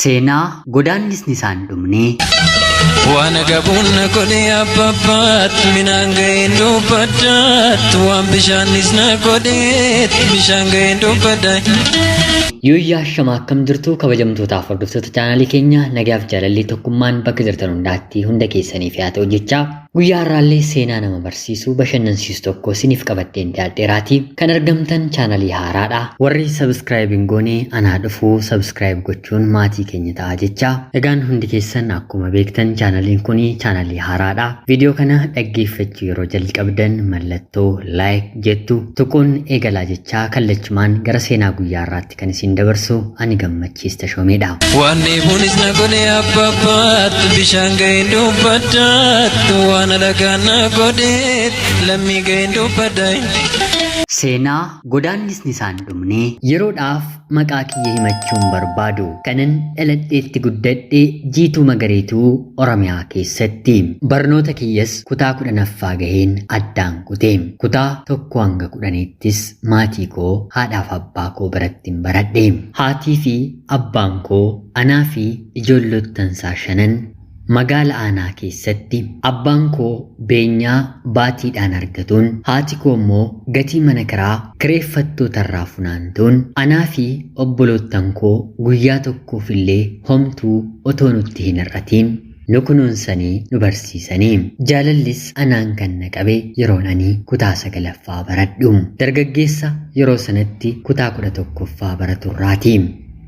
Seenaa godaannisni isaan dhumnee. Waan agabuun na godhe abbabbaat minaan ga'een dubbaddaat waan bishaanis na godheet bishaan ga'een dubbadda. Yuuyyaa shama akkam jirtu kabajamtootaaf hordoftoota chaanaalii keenya nagaaf jaalalli tokkummaan bakka jirtan hundaatti hunda keessaniif haa ta'u jechaa guyyaa har'aallee seenaa nama barsiisu bashannansiisu tokko isiniif qabadheen dhiyaadheeraatii kan argamtan chaanaalii haaraadha. Warri subscribe hin goone anaa dhufuu subscribe gochuun maatii keenya ta'a jechaa. Egaan hundi keessan akkuma beektan chaanaliin kun chaanalii haaraadha. Viidiyoo kana dhaggeeffachuu yeroo jalqabdan mallattoo like jettu tuquun eegalaa jechaa kallachumaan gara seenaa guyyaa har'aatti kan isin dabarsu ani Gammachiis Tashoomeedha. Waan dheebuunis na godhe abbabbaat bishaan ga'een dubbaddaat waan alagaan na godheet lammii ga'een dubbadda. Seenaa godaannisni isaan dhumnee. Yeroodhaaf maqaa kiyya himachuu hin barbaadu. Kanan dhaladheetti guddadhe Jiituu Magariituu Oromiyaa keessatti. Barnoota kiyyas kutaa 10ffaa gaheen addaan kute. Kutaa 1 hanga 10ttis maatii koo haadhaaf abbaa koo birattin baradhe. Haatii fi abbaan koo anaa fi ijoollottansaa shanan Magaala aanaa keessatti abbaan koo beenyaa baatiidhaan argatuun, haati koo immoo gatii mana kiraa kireeffattootarraa funaantuun anaa fi obboloottan koo guyyaa tokkoof illee homtuu otoo nutti hin hir'atiin nu kunuunsanii nu barsiisanii. Jaalallis anaan kan na qabe yeroon ani kutaa 9ffaa baradhu. Dargaggeessa yeroo sanatti kutaa 11ffaa baraturraati.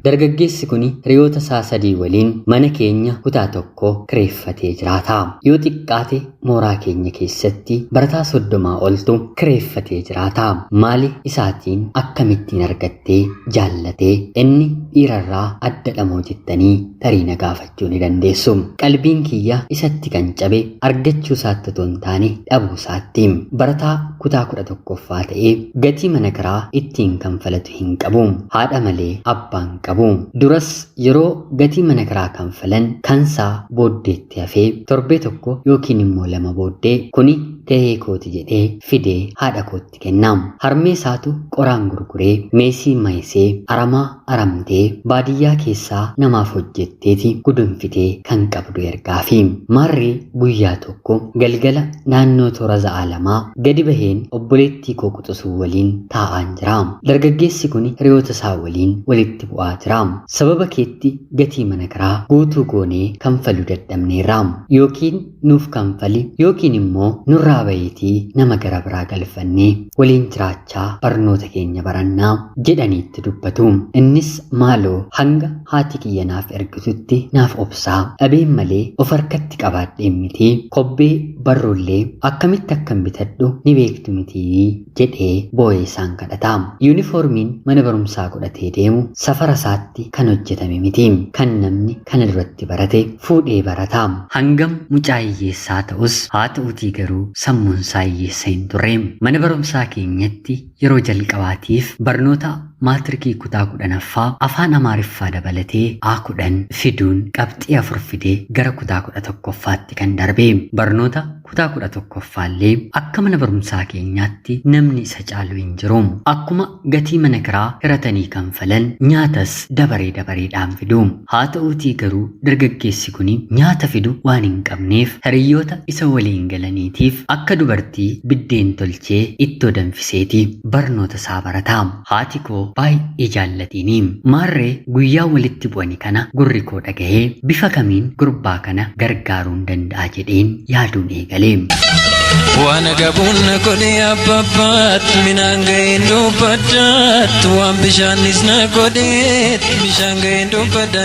Dargaggeessi kuni hiriyoota isaa sadii waliin mana keenya kutaa tokko kireeffatee jiraata. Yoo xiqqaate mooraa keenya keessatti barataa soddomaa oltu kireeffatee jiraata. Maali isaatiin akkamittiin argattee jaallatee inni dhiirarraa addadhamoo jettanii tarii na gaafachuu ni dandeessu. Qalbiin kiyya isatti kan cabe argachuu isaatti otoo hin taane dhabuu isaatti. Barataa kutaa 11ffaa ta'ee gatii mana kiraa ittiin kanfalatu hin qabu. Haadha malee abbaa hin qabu. Duras yeroo gatii mana kiraa kanfalan kansaa booddeetti hafee torbee tokko yookiin immoo lama booddee kuni gahee kooti jedhee fidee haadha kootti kenna. Harmee isaatu qoraan gurguree, meesii mayisee, aramaa aramtee baadiyyaa keessaa namaaf hojjetteeti gudunfitee kan qabdu ergaafi. Maarree guyyaa tokko galgala naannoo toora za'a lamaa gadi baheen obboleettii koo quxusuu waliin taa'aan jira. Dargaggeessi kun hiriyoota isaa waliin walitti bu'aa jira. Sababa keetti gatii mana kiraa guutuu goonee kanfaluu dadhabneerra. Yookiin nuuf kanfali yookiin immoo nurraa bahiitii nama gara biraa galfannee waliin jiraachaa barnoota keenya barannaa jedhanii itti dubbatu. Innis maaloo hanga haati kiyya naaf ergitutti naaf obsaa dhabeen malee of harkatti qabaadheen miti kobbee barruullee akkamitti akkan bitadhu ni beektu mitii jedhee boo'ee isaan kadhata. Yuunifoormiin mana barumsaa godhatee deemu safara isaatti kan hojjetame miti. Kan namni kana duratti barate fuudhee barata. Hangam mucaa hiyyeessaa ta'us haa ta'utii garuu sammuunsaa hiyyeessa hin turre. Mana barumsaa keenyatti yeroo jalqabaatiif barnoota maatirikii kutaa 10ffaa afaan Amaariffaa dabalatee A10 fiduun qabxii 4 fidee gara kutaa 11ffaatti kan darbe. Barnoota kutaa 11ffaallee akka mana barumsaa keenyaatti namni isa caalu hin jiru. Akkuma gatii mana kiraa hiratanii kanfalan nyaatas dabaree dabareedhaan fidu. Haa ta'uutii garuu dargaggeessi kuni nyaata fidu waan hin qabneef hiriyyoota isa waliin galaniitiif akka dubartii biddeen tolchee ittoo danfiseeti barnoota isaa barata. Haati koo baay'ee jaallatiini. Maarree guyyaa walitti bu'ani kana gurri koo dhagahee bifa kamiin gurbaa kana gargaaruun danda'a jedheen yaaduun eegale. Waan agabuun na godhe abbabbaat minaan ga'een dubbaddaat waan bishaanis na godheet bishaan ga'een dubbadda.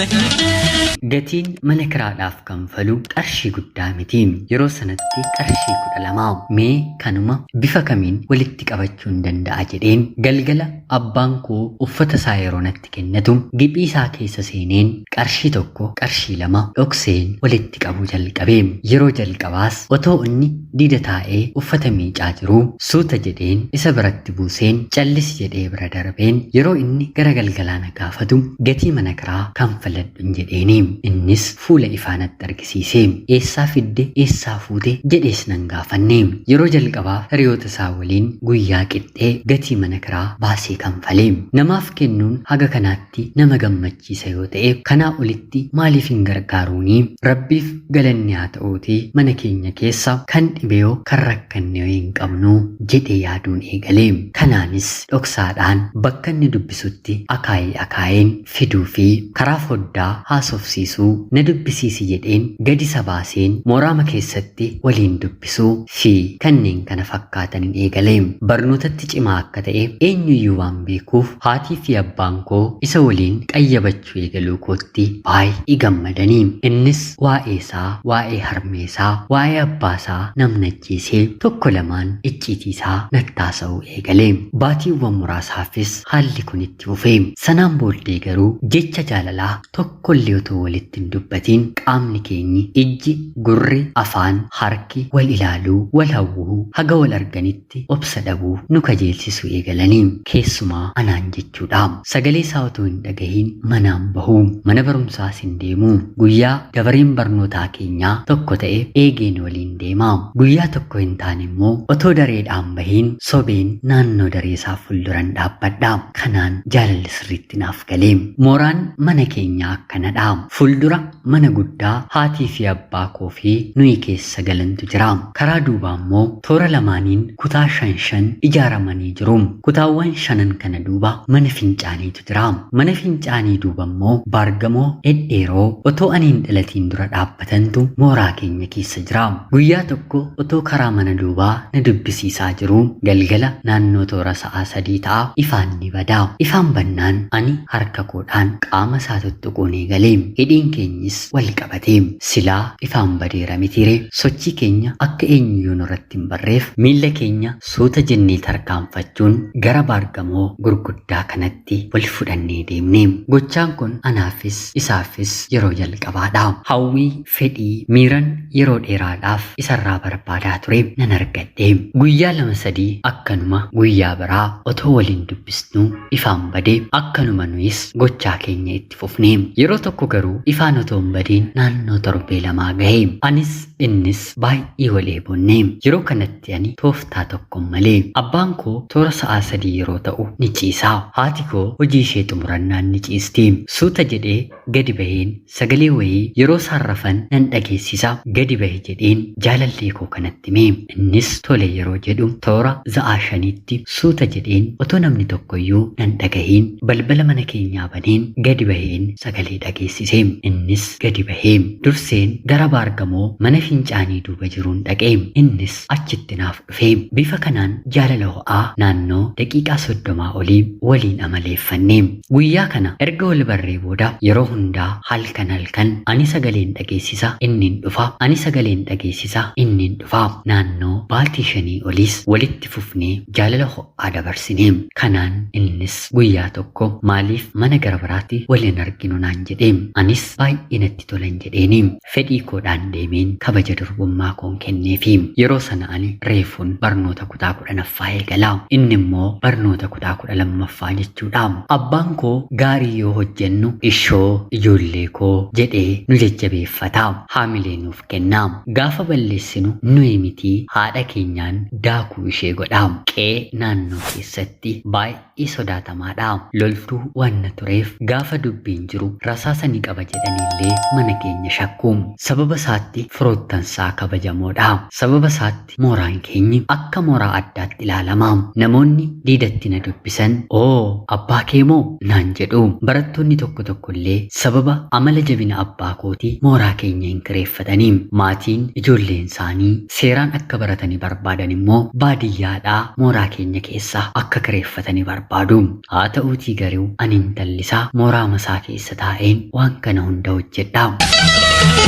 Gatiin mana kiraadhaaf kanfalu qarshii guddaa miti. Yeroo sanatti qarshii 12. Mee kanuma bifa kamiin walitti qabachuun danda'a jedheen galgala abbaan koo uffata isaa yeroo natti kennatu giphii isaa keessa seeneen qarshii tokko qarshii lama dhokseen walitti qabuu jalqabe. Yeroo jalqabaas otoo inni diida taa'ee uffata miicaa jiruu suuta jedheen isa biratti buuseen callisi jedhee bira darbeen yeroo inni gara galgalaa na gaafatu gatii mana kiraa kanfaladhun jedheeni. Innis fuula ifaa natti argisiise. Eessaa fidde, eessaa fuute jedhees nan gaafanne. Yeroo jalqabaaf hiriyoota isaa waliin guyyaa qixxee gatii mana kiraa baasee kanfale. Namaaf kennuun haga kanaatti nama gammachiisa yoo ta'e kanaa olitti maaliif hin gargaaruuni? Rabbiif galanni haa ta'uutii mana keenya keessa kan dhibeyoo kan rakkanneyoo hin qabnu jedhee yaaduun eegale. Kanaanis dhoksaadhaan bakka inni dubbisutti akaayii akaayeen fiduu fi karaa foddaa haasofsiisuu, na dubbisiisi jedheen gadi isa baaseen mooraama keessatti waliin dubbisuu fi kanneen kana fakkaataniin eegale. Barnootatti cimaa akka ta'e eenyuyyuu waan beekuuf haatii fi abbaan koo isa waliin qayyabachuu eegaluu kootti baay'ee gammadanii. Innis waa'ee isaa, waa'ee harmee isaa, waa'ee abbaa isaa namni ajjeesee tokko lamaan icciitii isaa natti haasa'uu eegale. Baatiiwwan muraasaafis haalli kun itti fufe. Sanaan booddee garuu jecha jaalalaa tokkollee otoo walitti hin dubbatiin qaamni keenyi, ijji, gurri, afaan, harki wal ilaaluu, wal hawwuu, haga wal arganitti obsa dhabuu nu kajeelsisuu eegalanii. Keessumaa anaan jechuudha. Sagalee isaa otoo hin dhagahiin manaan bahu, mana barumsaas hin deemu. Guyyaa dabareen barnootaa keenyaa tokko ta'e eegeen waliin deema. Guyyaa tokko hin taane immoo otoo dareedhaan bahiin sobeen naannoo daree isaa fuulduran dhaabbadha. Kanaan jaalalli sirriitti naaf galee. Mooraan mana keenyaa akkanadha. Fuuldura mana guddaa haatii fi abbaa koo fi nuyi keessa galantu jira. Karaa duubaa immoo toora lamaaniin kutaa shan shan ijaaramanii jiru. Kutaawwan shanan kana duuba mana fincaaniitu jira. Mana fincaanii duuba immoo baargamoo dhedheeroo otoo ani hin dhalatiin dura dhaabbatantu mooraa keenya keessa jira. Guyyaa tokko otoo karaa mana duubaa na dubbisiisaa jiruu galgala naannoo toora sa'aa 3 ta'a ifaan ni bada. Ifaan bannaan ani harka koodhaan qaama isaa tuttuquun eegale. Hidhiin keenyis wal qabate. Silaa ifaan badeera mitiire sochii keenya akka eenyuyyuu nurratti hin barreef miilla keenya suuta jennee tarkaanfachuun gara baargamoo gurguddaa kanatti wal fudhannee deemne. Gochaan kun anaafis isaafis yeroo jalqabaadha. Hawwii, fedhii, miiran yeroo dheeraadhaaf isarraa barbaadaa ture nan argadhe. Guyyaa lama sadii akkanuma guyyaa biraa otoo waliin dubbisnuu ifaan bade, akkanuma nuyis gochaa keenya itti fufne. Yeroo tokko garuu ifaan otoo hin badiin naannoo torbee lamaa gahe. Anis innis baay'ee wal eebonne. Yeroo kanatti ani tooftaa tokkon malee. Abbaan koo toora sa'aa 3 yeroo ta'u ni ciisa. Haati koo hojii ishee xumurannaan ni ciisti. Suuta jedhee gadi baheen sagalee wayii yeroo isaan rafan nan dhageessisa. Gadi bahi jedheen jaalallee koo kanatti hime. Innis tole yeroo jedhu toora za'aa 5tti suuta jedheen otoo namni tokkoyyuu nan dhagahiin balbala mana keenyaa baneen gadi baheen sagalee dhageessise. Innis gadi bahe. Durseen gara baargamoo mana fincaanii duuba jiruun dhaqe. Innis achitti naaf dhufe. Bifa kanaan jaalala ho'aa naannoo daqiiqaa 30 olii waliin amaleeffanne. Guyyaa kana erga wal barree booda yeroo hundaa halkan halkan ani sagaleen dhageessisa innin dhufa, ani sagaleen dhageessisa innin dhufa. Naannoo baatii shanii oliis walitti fufnee jaalala ho'aa dabarsine. Kanaan innis guyyaa tokko maaliif mana gara biraatti wal hin arginu naan jedhe. Anis baay'ee natti tolan jedheeni. Fedhii koodhaan deemeen kabaja durbummaa koon kenneefi. Yeroo sana ani reefuun barnoota kutaa 10ffaa eegala. Inni immoo barnoota kutaa 12ffaa jechuudha. Abbaan koo gaarii yoo hojjennu ishoo ijoollee koo jedhee nu jajjabeeffata. Haamilee nuuf kenna. Gaafa balleessinu nuyi mitii haadha keenyaan daakuu ishee godha. Qe'ee naannoo keessatti baay'ee sodaatamaadha. Loltuu waan tureef gaafa dubbiin jiru rasaasa ni qaba jedhaniillee mana keenya shakku. Sababa isaatti firoottansaa kabajamoodha. Sababa isaatti mooraan keenyi akka mooraa addaatti ilaalama. Namoonni diidatti na dubbisan, "Oo, abbaa kee moo?" naan jedhu. Barattoonni tokko tokkollee sababa amala jabina abbaa kootii mooraa keenya hin kireeffatanii. Maatiin ijoolleen isaanii seeraan akka baratanii barbaadan immoo baadiyyaadhaa mooraa keenya keessa akka kireeffatanii barbaadu. Haa ta'uutii garuu ani intallisaa mooraa masaa keessa taa'een waan kana hunda hojjedha.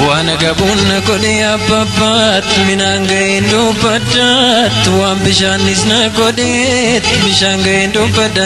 Waan agabuun na godhe abbabbaat minaan ga'een dubbaddaat waan bishaanis na godheet bishaan ga'een dubbadda.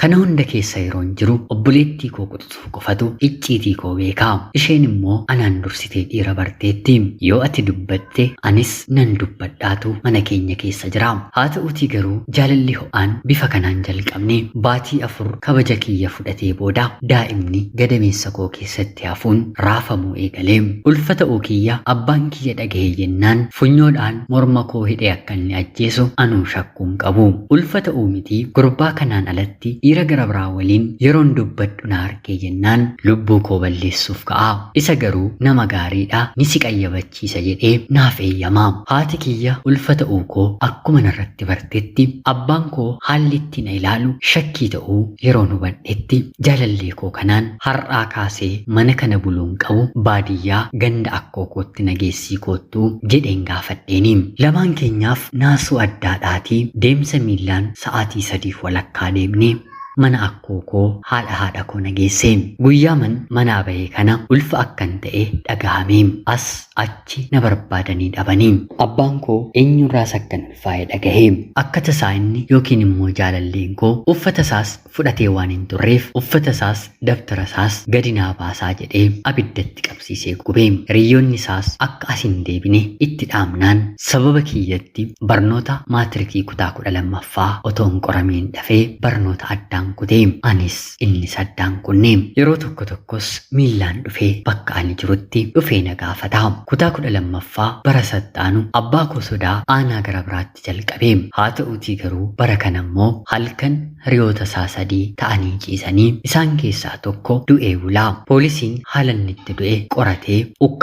Kana hunda keessa yeroon jiru obboleettii koo quxisuu qofatu icciitii koo beeka. Isheen immoo anaan dursitee dhiira barteetti. Yoo ati dubbatte anis Anis nan dubbadhaatu mana keenya keessa jira. Haa ta'uutii garuu jaalalli ho'aan bifa kanaan jalqabne baatii 4 kabaja kiyya fudhatee booda daa'imni gadameessa koo keessatti hafuun raafamuu eegale. Ulfa ta'uu kiyya abbaan kiyya dhagahee jennaan funyoodhaan morma koo hidhee akka inni ajjeesu anuu shakkuun qabu. Ulfa ta'uu miti gurbaa kanaan alatti dhiira gara biraa waliin yeroon dubbadhu na argee jennaan lubbuu koo balleessuuf ka'a. Isa garuu nama gaariidha, ni si qayyabachiisa jedhee naaf eeyyama. Haati kiyya ulfa ta'uu koo akkuma narratti bartetti abbaan koo haalli itti na ilaalu shakkii ta'uu yeroon hubadhetti jaalallee koo kanaan har'aa kaasee mana kana buluun qabu, baadiyyaa ganda akkoo kootti na geessii koottuu jedheen gaafadheeni. Lamaan keenyaaf naasuu addaadhaatii deemsa miillaan sa'aatii 3:30 deemnee mana akkoo koo haadha haadha koo na geesse. Guyyaaman manaa bahee kana ulfa akkan ta'e dhagahame. As achi na barbaadanii dhabanii. Abbaan koo eenyurraas akkan ulfaa'e dhagahe. Akka tasaa inni yookiin immoo jaalalleen koo uffata isaas fudhatee waan hin turreef uffata isaas dabtara isaas gadi naa baasaa jedhee abiddatti qabsiisee gube. Hiriyoonni isaas akka as hin deebine itti dhaamnaan sababa kiyyatti barnoota maatirikii kutaa 12ffaa otoo hin qoramiin dafee barnoota addaan kutee, anis innis addaan kunne. Yeroo tokko tokkos miillaan dhufee bakka ani jirutti dhufee na gaafata. Kutaa 12ffaa bara saxxaanu abbaa koo sodaa aanaa gara biraatti jalqabe. Haa ta'uutii garuu bara kana immoo halkan hiriyoota isaa 3 ta'anii ciisanii isaan keessaa tokko du'ee bulaa. Poolisiin haala inni itti du'e qoratee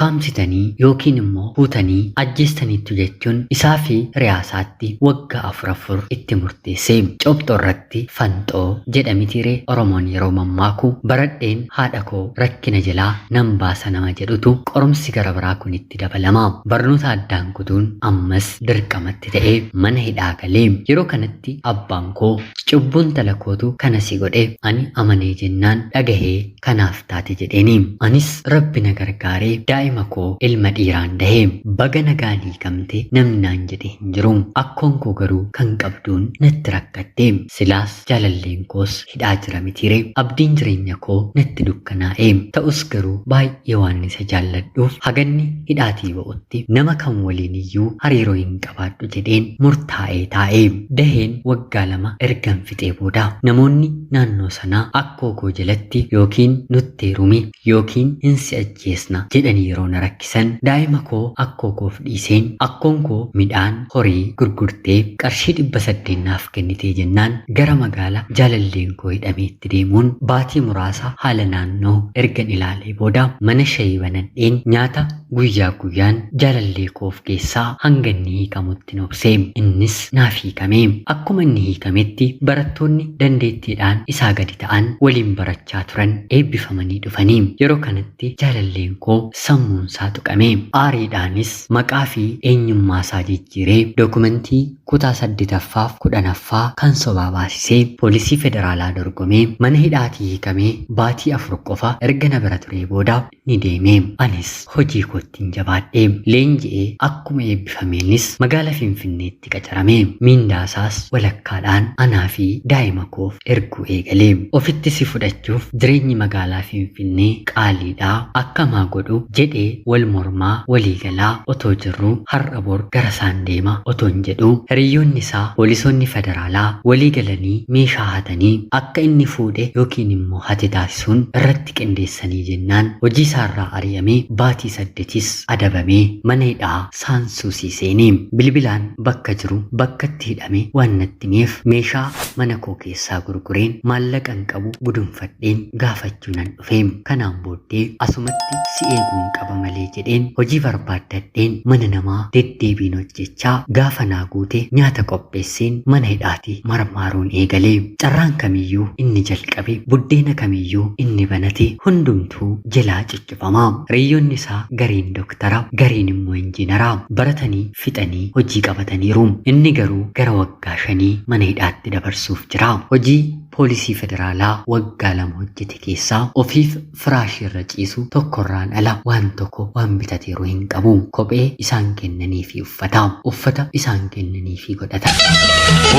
ukkaamsitanii yookiin immoo fuutanii ajjeestaniittu jechuun isaa fi hiriyaasaatti waggaa 4 4 itti murteesse. Copxoo irratti fanxoo jedha mitiiree Oromoon yeroo mammaaku, baradheen haadha koo rakkina jalaa nan baasa nama jedhutu qorumsi gara biraa kun itti dabalama. Barnoota addaan kutuun ammas dirqamatti ta'ee mana hidhaa galee. Yeroo kanatti abbaan koo cubbuun tala kootu kana si godhe, ani amanee jennaan dhagahee kanaaf taate jedheeni. Anis Rabbi na gargaaree daa'ima koo ilma dhiiraan dahe. Baga nagaan hiikamte namni naan jedhe hin jiru. Akkoon koo garuu kan qabduun natti rakkatte. Silaas jaalalleen koos hidhaa jira mitiire. Abdiin jireenya koo natti dukkanaa'e. Ta'us garuu baay'ee waan isa jaalladhuuf haganni hidhaatii ba'utti nama kam waliin iyyuu hariiroo hin qabaadhu jedheen murtaa'ee taa'e. Daheen waggaa 2 ergan fixee booda namoonni naannoo sanaa akkoo koo jalatti yookiin nutti heerumi yookiin hin si ajjeesna jedhanii yeroo na rakkisan daa'ima koo akkoo koof dhiiseen akkoon koo midhaan horii gurgurtee qarshii 800 naaf kennitee jennaan gara magaala jaalalleen koo hidhameetti deemuun baatii muraasa haala naannoo ergan ilaalee booda mana shayii banadheen nyaata guyyaa guyyaan jaalallee koof geessaa hanga inni hiikamutti obse. Innis naaf hiikame. Akkuma inni hiikametti barattoonni dandeettiidhaan isaa gadi ta'an waliin barachaa turan eebbifamanii dhufanii. Yeroo kanatti jaalalleen koo sammuun isaa tuqame. Aariidhaanis maqaa fi eenyummaa isaa jijjiiree dookumentii kutaa 8ffaaf 10ffaa kan sobaa baasisee poolisii federaalaa dorgomee mana hidhaatii hiikamee baatii 4 qofa erga na bira turee booda ni deeme. Anis hojii koottiin jabaadhe. Leenji'ee akkuma eebbifameenis magaala Finfinneetti qacarame. Miindaa isaas walakkaadhaan anaa fi daa'ima koof erguu eegale. Ofitti si fudhachuuf jireenyi magaalaa Finfinnee qaaliidha, akkamaa godhu jedhee wal mormaa walii galaa otoo jirru har'a bor gara isaan deema otoon jedhu hiriyoonni isaa poolisoonni federaalaa walii galanii meeshaa hatanii akka inni fuudhe yookiin immoo hate taasisuun irratti qindeessanii jennaan hojii isaarraa ari'amee baatii 8s adabamee mana hidhaa saansuusii seene. Bilbilaan bakka jiru bakkatti hidhame waan natti himeef meeshaa mana koo keessaa gurgureen maallaqan qabu gudunfadheen gaafachuu nan dhufe. Kanaan booddee asumatti si eeguun qaba malee jedheen hojii barbaaddadheen mana namaa deddeebiin hojjechaa gaafa naa guute nyaata qopheesseen mana hidhaati marmaaruun eegale. Carraan kamiyyuu inni jalqabe, buddeena kamiyyuu inni banate hundumtuu jalaa ciccifama. Hiriyoonni isaa gariin doktara, gariin immoo injiinara baratanii fixanii hojii qabataniiru. Inni garuu gara waggaa 5 mana hidhaatti dabarsuuf jira. Hojii poolisii federaalaa waggaa 2 hojjete keessaa ofiif firaashii irra ciisu tokkorraan ala waan tokko waan bitateeru hin qabu. Kophee isaan kennanii fi uffata, uffata isaan kennanii fi godhata.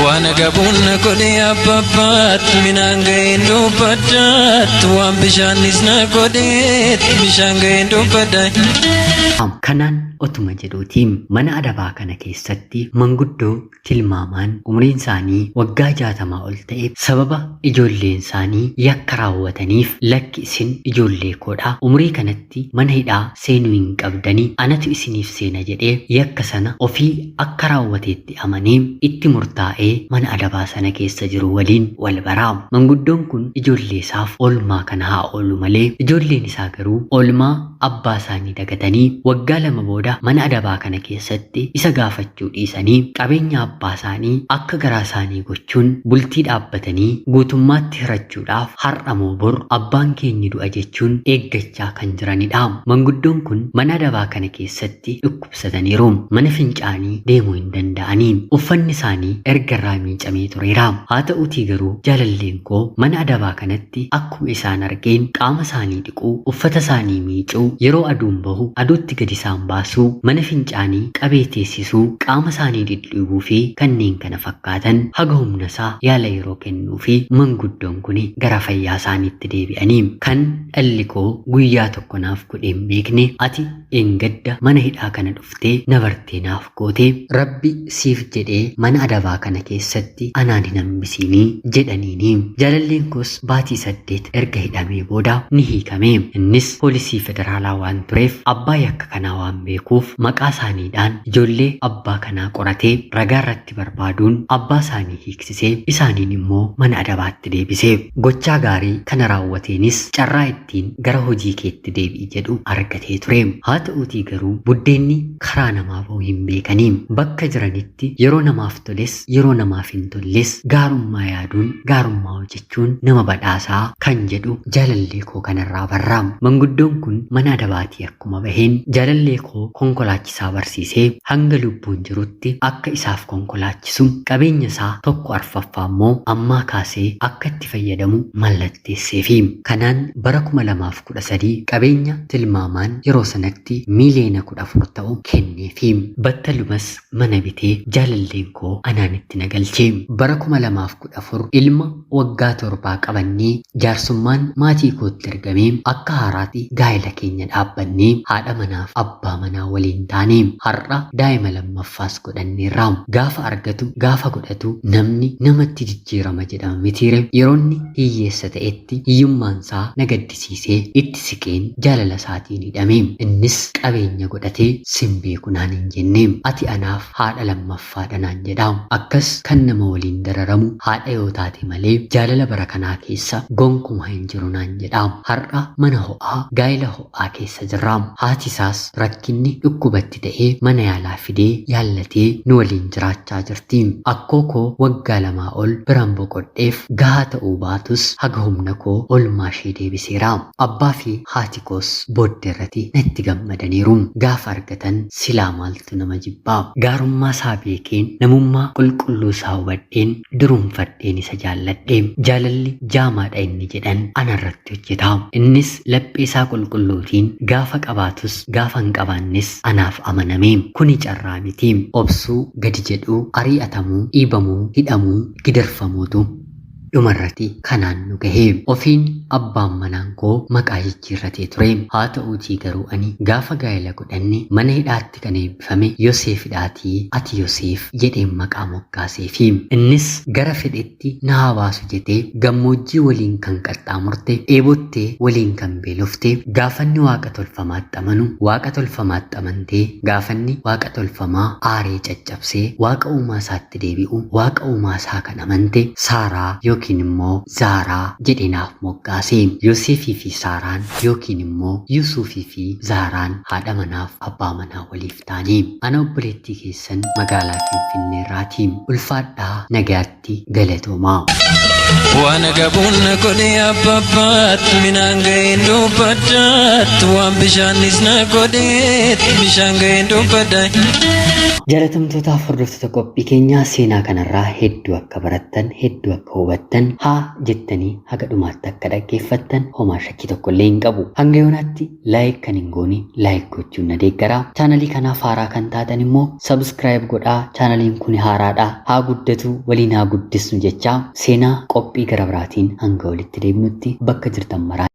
Waan agabuun na godhe abbabbaat minaan ga'een dubbaddaat waan bishaanis na godheet bishaan ga'een dubbadda. Kanaan otuma jedhuuti. Mana adabaa kana keessatti manguddoo tilmaamaan umriin isaanii waggaa 60 ol ta'e sababa ijoolleen isaanii yakka raawwataniif lakki isin ijoollee koodha umrii kanatti mana hidhaa seenuu hin qabdanii anatu isiniif seena jedhee yakka sana ofii akka raawwateetti amanee itti murtaa'ee mana adabaa sana keessa jiru waliin wal baraa. Manguddoon kun ijoollee isaaf oolmaa kana haa oolu malee ijoolleen isaa garuu oolmaa abbaa isaanii dagatanii waggaa 2 booda mana adabaa kana keessatti isa gaafachuu dhiisanii qabeenya abbaa isaanii akka garaa isaanii gochuun bultii dhaabbatanii guutummaatti hirachuudhaaf har'a moo bor abbaan keenyi du'a jechuun eeggachaa kan jiranidha. Manguddoon kun mana adabaa kana keessatti dhukkubsataniiru. Mana fincaanii deemuu hin danda'anii. Uffanni isaanii erga irraa miicamee tureera. Haa ta'uutii garuu jaalalleen koo mana adabaa kanatti akkuma isaan argeen qaama isaanii dhiquu, uffata isaanii miicuu, yeroo aduun bahu aduutti gadi isaan baasuu, mana fincaanii qabee teessisuu, qaama isaanii dhidhiibuu fi kanneen kana fakkaatan haga humna isaa yaala yeroo kennuu fi manguddoon kun gara fayyaa isaaniitti deebi'anii kan dhalli koo guyyaa tokko naaf godhee hin beekne ati dheengadda mana hidhaa kana dhuftee na bartee naaf gootee rabbi siif jedhee mana adabaa kana keessatti anaan hin hambisiinii jedhaniini. Jaalalleen koos baatii 8 erga hidhamee booda ni hiikame. Innis poolisii federaalaa waan tureef abbaa yakka kanaa waan beekuuf maqaa isaaniidhaan ijoollee abbaa kanaa qoratee ragaa irratti barbaaduun abbaa isaanii hiiksisee isaaniin immoo mana adabaatti deebise. Gochaa gaarii kana raawwateenis carraa ittiin gara hojii keetti deebi'i jedhu argatee ture. Haa ta'uutii garuu buddeenni karaa namaa ba'u hin beekanii. Bakka jiranitti yeroo namaaf toles yeroo namaaf hin tolles gaarummaa yaaduun gaarummaa hojjechuun nama badhaasaa kan jedhu jaalallee koo kanarraa barraa. Manguddoon kun mana adabaatii akkuma baheen jaalallee koo konkolaachisaa barsiisee hanga lubbuun jirutti akka isaaf konkolaachisu qabeenya isaa 1/4 immoo ammaa kaasee akka itti fayyadamu mallatteesseefi. Kanaan bara 2013 qabeenya tilmaamaan yeroo sanatti miiliyoona 14 ta'u kenneefi. Battalumas mana bitee jaalalleen koo anaan itti na galche. Bara 2014 ilma waggaa 7 qabannee jaarsummaan maatii kootti ergamee akka haaraatti gaa'ela keenya dhaabbannee haadha manaaf abbaa manaa waliin taane har'a daa'ima lammaffaas godhanneerra. Gaafa argatu gaafa godhatu namni namatti jijjiirama jedhama mitiire. Yeroonni hiyyeessa ta'etti hiyyummaan isaa na gaddisiisee itti siqeen jaalala isaatiin hidhame. Innis qabeenya godhatee sin beeku naan hin jenne. Ati anaaf haadha lammaffaadha naan jedha. Akkas kan nama waliin dararamu haadha yoo taate malee jaalala bara kanaa keessa gonkumaa hin jiru naan jedha. Har'a mana ho'aa gaa'ela ho'aa keessa jirra. Haati isaas rakkinni dhukkubatti ta'ee mana yaalaa fidee yaallatee nu waliin jiraachaa jirti. Akkoo koo waggaa 2 ol biraan boqodheef gahaa ta'uu baatus haga humna koo olmaa ishee deebiseera. Abbaa fi haati koos booddee irratti natti gammadaniiru. Gaafa argatan silaa maaltu nama jibbaa. Gaarummaa isaa beekeen namummaa qulqulluu isaa hubadheen duruunfadheen isa jaalladhe. Jaalalli jaamaadha inni jedhan anarratti hojjeta. Innis laphee isaa qulqulluutiin gaafa qabaatus gaafa hin qabaannes anaaf amaname. Kuni carraa miti. Obsuu, gadi jedhuu, ari'atamuu, dhiibamuu, hidhamuu, gidirfamuutu dhumarratti kanaan nu gahe. Ofiin abbaan manaan koo maqaa jijjiirratee ture. Haa ta'uutii garuu ani gaafa gaa'ela godhanne mana hidhaatti kan eebbifame Yoseefidhaatii ati Yoseef jedheen maqaa moggaaseefi. Innis gara fedhetti na haa baasu jedhee gammoojjii waliin kan qaxxaamurte, dheebottee waliin kan beelofte, gaafanni waaqa tolfamaatti amanu waaqa tolfamaatti amantee, gaafanni waaqa tolfamaa aaree caccabsee waaqa uumaa isaatti deebi'u waaqa uumaa isaa kan amante Saaraa yookiin immoo Zaaraa jedhee naaf moggaase. Yoseefii fi Saaraan yookiin immoo Yusuufii fi Zaaraan haadha manaaf abbaa manaa waliif taane. Ana obboleettii keessan magaalaa Finfinnee irraati. Ulfaadhaa nagaatti galatoomaa. Waan agabuun na godhe abbabbaat minaan ga'een dubbaddaat waan bishaanis na godheet bishaan ga'een dubbadda. Jaalatamtootaaf hordoftoota qophii keenyaa seenaa kanarraa hedduu akka barattan hedduu akka hubattan haa jettanii haga dhumaatti akka dhaggeeffattan homaa shakkii tokko illee hin qabu. Hanga yoonaatti laayik kan hin goone laayik gochuun na deeggaraa. Chaanalii kanaaf haaraa kan taatan immoo sabskiraayib godhaa. Chaanaliin kun haaraadha. Haa guddatu waliin haa guddisnu jechaa seenaa qophii gara biraatiin hanga walitti deebinutti bakka jirtan maraa.